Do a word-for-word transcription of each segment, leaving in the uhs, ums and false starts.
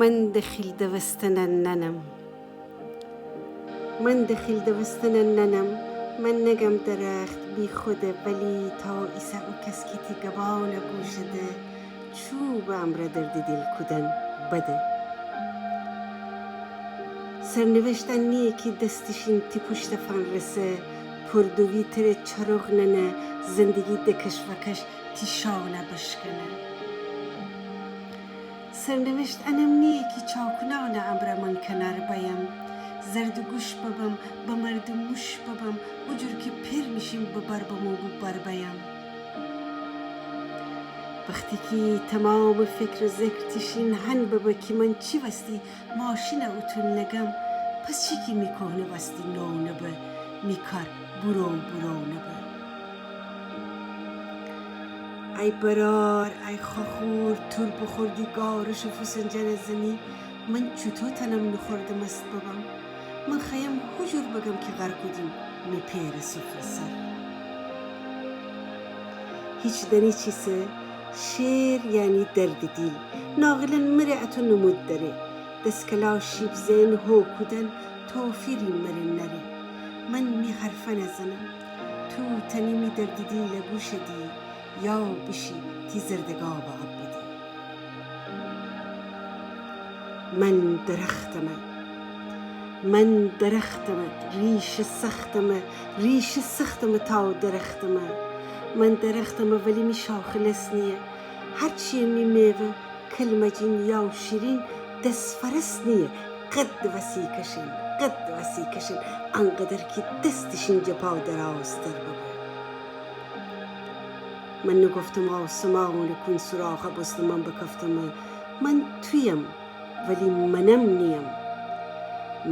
من د خیل دوستنٚ ننم. من د خیل دوستنٚ ننم. من نگم درخت بیخوده، ولی تا ایسه او کس کی تی گبانٚ گوشٚ ده چوبٚ امرأ دردٚ دیل کودن بده. سرنوشت ان نییه کی دستیشین تی پوشتٚ فنرسه، پردووی تره چروغ ننه، زندگی دکش وکش تی شانه بشکنه. سرنوشت انم نییه کی چاکنانٚ امرأ من کنار بأیم، زردٚ گوش ببم، به مردٚ موش ببم، او جور کی پئر میشیم به بر بمو بو بر بأیم. وختی کی تمامٚ فکر و ذکر تیشین هن ببه کی من چی وستی ماشینه اوتون نگم، پس چی کی می کهنه وستی نو نبه، می کار برو برو نبه. ای برار، ای خاخور، تور بخوردی گارشٚ فوسنجنٚ زنی، من چوتو تنم نوخورده مست ببم؟ من خوأیم هو جور بگم کی غر کودیم می پئرٚ سفره سر. هیچ دأنی چیسه؟ شئر یعنی دردٚ دیل. ناقلن مره اتو نمود دره. دسکلا شیب زئن هو کودن توفیری مره نره. من می حرفأنه زنم. تو تأنی می دردٚ دیله گوش دی، یا بیشی تی زردگا به آب بدی. من درختمه. من درختمه، ریشه سختمه، ریشه سختمه تا درختمه. من درختمه ولی می شاخه لس نییه. هرچیه می میوه، کلمجین یا شیرین، دس فرس نییه. قد وسی کشین، قد وسی کشین، انقدر کی دستیشین جه پا درازتر ببه. من نگفتم آسمانٚ کون سوراخه بوستم من بکفتمه. من تویم، ولی منم نییم.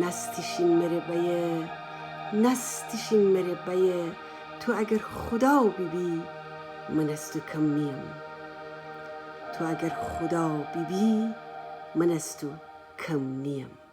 نستیشین مره بأیه، نستیشین مره بأیه. تو اگر خودا بیبی، من از تو کم نییم. تو اگر خودا بیبی، من از تو کم نییم.